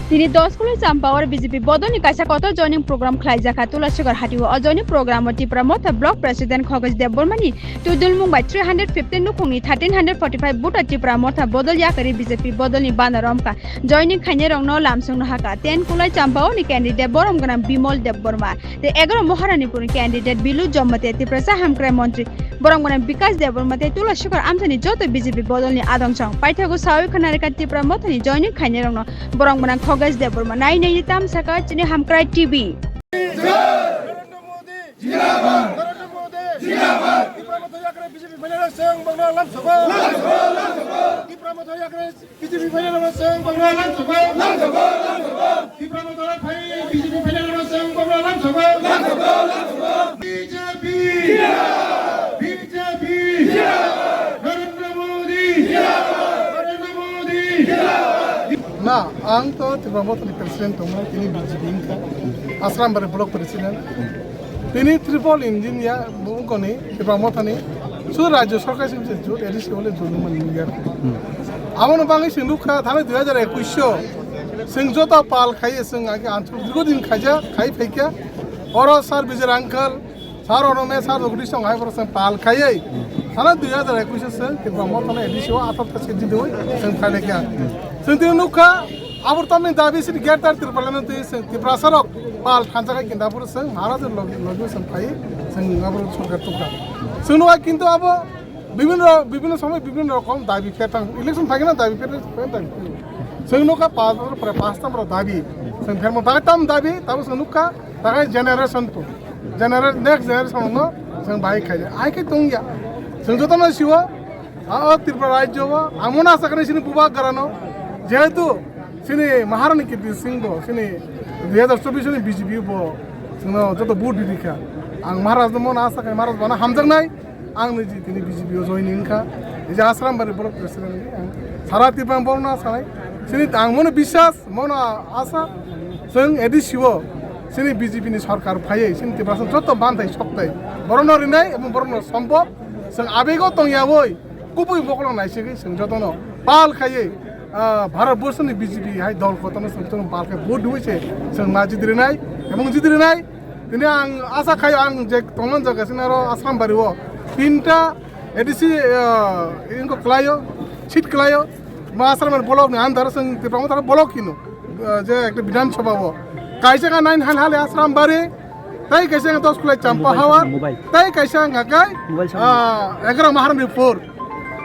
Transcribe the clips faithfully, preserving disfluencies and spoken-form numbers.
Tini dos Khulai Champa oro B J P bodolni kaisa kotor joining program khlaijak kha Tulasigar Hati o. O joining program o Tipra Motha Block President Khogesh Debbarma ni tudulmung bai three hundred fifteen nukhungni thirteen hundred forty five voter Tipra Motha bodol yakarwi B J P bodolni banner romkha. Joining khainai rokno lamsongno hakha. Ten Khulai Champa o ni candidate borom gwnang Bimol Debbarma tei egaroh Maharanipur ni candidate Bilu Jamatia, Tiprasa Hamkrai Montri borom gwnang Bikash Debbarma tei Tulasigar amchaini joto B J P bodolni adong chong paithago sawi khwnarikha Tipra Mothani joining khainairokno borom gwnang Khogesh Debbarma. Nai nai tam saka chini Hamkrai T V. Narendra Modi! Jindabad! Narendra Modi! Jindabad! Tipra Motha yakre B J P phainai rok chwng bangno lamsogo! Lamsogo! Lamsogo! Tipra Motha yakre B J P phainai rok chwng bangno lamsogo! Lamsogo! Lamsogo! Tipra Motha phai B J P phainai rok chwng bangno lamsogo! Lamsogo! Lamsogo! B J P! Jindabad! B J P! Jindabad! Narendra Modi! Jindabad! Narendra Modi! Jindabad! Na, ang to Tipra Mothani president tongmani, tini B J P wngkha. Asrambari block president. Tini triple engine ya, bungkoni, Tipra Mothani, su rajyo sarkar sing se jut, A D C wale jut nungmani nungya. Abono bangwi sing nukha, thani dui hajar ekwis o, sing joto pal khaiye, sing age anchal dirgo din khaija, khai phaikha. Oro sir Vijay uncle, sir Onome, sir Jagadish song hai boro sing pal khaiye. Thani dui hajar ekwis o sing, Tipra Mothani A D C o athar ta se jidui, sing phailekha. Sing tini nukha, abor tamni dabi sini Greater Tipraland twi sing Tiprasa rok pal thansa khe kinda phuru sing Maharaj logi logi sing phai sing abo sorkar tukha. Sing nukha kintu abo bibhinno bibhinno somoy bibhinno rokom dabi pher thang election phai na dabi pher pher dabi. Sing nukha pas bosor pore pas tam dabi. Sing pher mo dabi tam dabi tabo sing nukha takai generation tu generation next generation no sing bai khai ai khe tongya. Sing joto no siwa. A o Tripura rajyo o, ang mano asa khe sini bubagra no, jehetu sini Maharani Kirti Singh bo, sini dui hajar chobbish ni B J P bo, sino joto vote rikha. Ang Maharaj no mano asa khe Maharaj bana hamjaknai, ang ni ji tini B J P o joining kha. Ija Asrambari block president ni ang sara Tripura borok no asa nai. Sini ang mano biswas, mano asa, sing A D C o, sini B J P ni sorkar phaiye, sini Tripura joto banthai soktai. Borok no rinai, ebong borok no sombhob, sing abego tongya oi. Kubui bokolong naisigwi chwng jotono pal khaiwi, ah, Bharat Borsoni B J P hai dol kotorno chwng jotono pal khai vote rwui se chwng ma jidrinai ebong jidrinai. Tini ang asa khai ang je tongmani jaga sini aro Asrambari o tinta A D C, ah, ingko kwlaio, seat kwlaio, ma Asrambari block ni under chwng Tipra Motha block hino, ah, je ekta Bidhan Sabha o kaisa ka nine hal hali Asrambari, Tai kaisa ang dos Khulai Champa Mobile Hawa, samung, mobile. Tai kaisa ang hakai, Mobile samung. Ah, egaroh Maharani pur.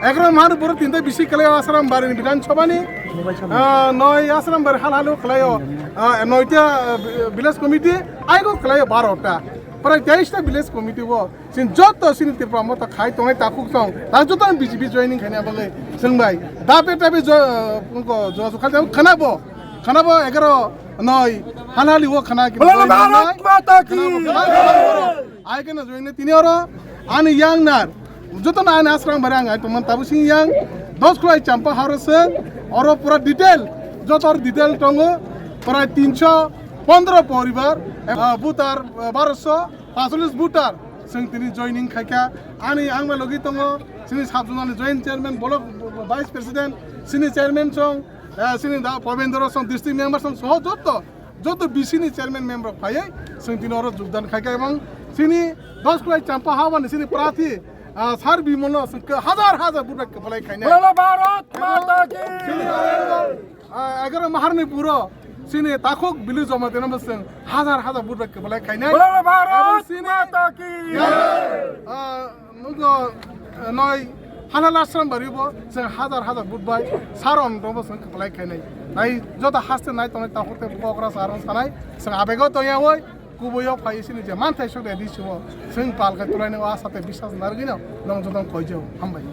Egaroh Maharani pur tinta bisi kwlai Asrambari ni Bidhan Sabha ni. Mobile samung. Ah, noi Asrambari hal halo kwlaio. Ah, noita, ah, village committee, aigo kwlaio barota. Prai teis ta village committee bo. Sin joto sini Tipra Motha khai tongnai takhuk tong. Ta joto B J P joining khaina bagwi. Sing bai. Dape dape jo, ah, ko jo khana bo. Khana bo egaroh Noi, halali o khana ki Bolo Bharat Mata ki! Ai kena join ne tini oro, ani yang nar. Joto na ani Asrambari ang ai tongman tabu sing yang. Dos Khulai Champa Hawa se, oro pura detail. Joto oro detail tongo. Pura tinso pondro poribar, ah, voter, ah, barosho pasolis voter. Sing tini joining khaika. Ani ang ma logi tongo. Sini sub zonal joint chairman, block vice president, sini chairman song, eh, sini da Pobendra song, district member song, soho joto, joto B C ni chairman member phaiye, sing tini oro jogdan khaika ebong sini dos Khulai Champa Hawa ni sini prathi, ah, sar Bimol no sing ke hazar hazar vote bai kwplai khainai. Bolo Bharat Mata ki! Sini oro, ah, egaroh Maharani puro, sini takhuk Bilu Jamatia no sing hazar hazar vote bai kwplai khainai. Bolo Bharat Ebong sini, Mata ki! Ah, Nugo, eh, noi, halal Asrambari bo, sing hazar hazar vote bai, saron robo sing kwplai khainai. Nai, joto haste nai tongnai takhuk tei bokra saron sanai, sing abego tongya oi, kubuyo phai sini je manthai sok de di sibo, sing pal khai tulai nai o asa tei biswas nargino, nong joto koijo, hambai.